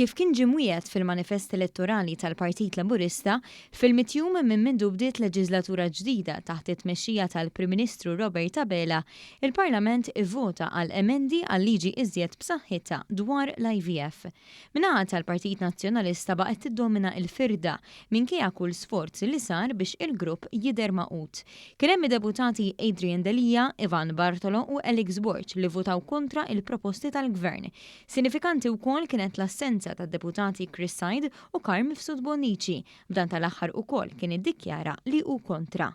Kif kien ġie mwiegħed fil-manifest elettorali tal-Partit Laburista, fil-mitt jum minn mindu bdiet leġiżlatura ġdida taħt it-tmexxija tal-Prim Ministru Robert Abela, il-Parlament ivvota għal emendi għal liġi iżjed b'saħħitha dwar l-IVF. Min-naħa tal-Partit Nazzjonalista baqgħet tiddomina l-firda minkejja kull sforz li sar biex il-grupp jidher magħqud. Kien hemm id-Deputati Adrian Delia, Ivan Bartolo u Alex Borg li vvutaw kontra il-proposti tal-Gvern. Sinifikanti wkoll kienet l-assenza tad-Deputati Chris Said u Carm Mifsud Bonnici, b'dan tal-aħħar ukoll kien iddikjara li hu kontra.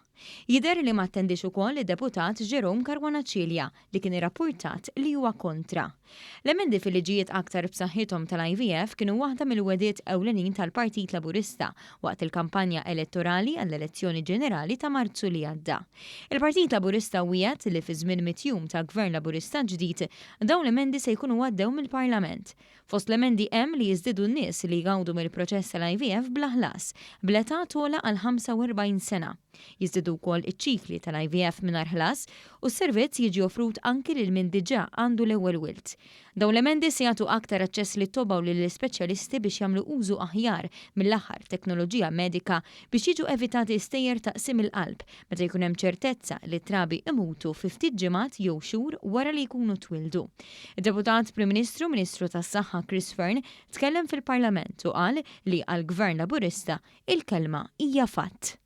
Jidher li ma attendiex ukoll id-Deputat Jerome Caruana Cilia li kien irrappurtat li huwa kontra. L-emendi fil-liġijiet aktar b'saħħithom tal-IVF kienu waħda mill-wegħdiet ewlenin tal-Partit Laburista waqt il-kampanja elettorali għall-elezzjoni ġenerali ta' Marzu li għadda. Il-Partit Laburista wiegħed li fi żmien mitt jum ta' Gvern Laburista ġdid Dawn l-emendi se jkunu għaddew mill-Parlament. Fost l-emendi hemm li jiżdiedu n-nies li jgawdu mill-proċess tal-IVF bla ħlas, bl-età togħla għal 45 sena. Jiżdiedu wkoll iċ-ċikli tal-IVF mingħajr ħlas u s-servizz jiġi offrut anki lil min diġà għandu l-ewwel wild. Dawn l-emendi se jagħtu aktar aċċess lit-tobba u lill-ispeċjalisti biex jagħmlu użu aħjar mill-aħħar teknoloġija medika biex jiġu evitati stejjer ta' qsim il-qalb meta jkun hemm ċertezza li t-trabi imutu fi ftit ġimgħat jew xhur wara li jkunu twieldu. Id-Deputat Prim Ministru u Ministru tas-Saħħa Chris Fearne tkellem fil-Parlament u qal li għall-Gvern Laburista il-kelma hija fatt.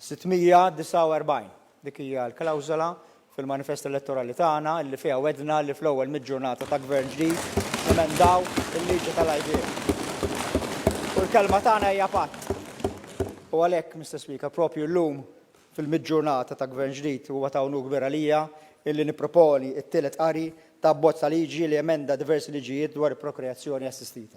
649, Dik hija l-klawżola fil-manifest elettorali tagħna li fiha wegħdna li fl-ewwel mitt ġurnata ta' Gvern ġdid nemendaw il-liġi tal-IVF. U l-kelma tagħna hija patt. U għalhekk, Mister Speaker, propju llum fil-mitt ġurnata ta' Gvern ġdid huwa ta' unur kbir għalija illi nipproponi t-tielet qari ta' abbozz ta' liġi li jemenda diversi liġijiet dwar il-prokreazzjoni assistita.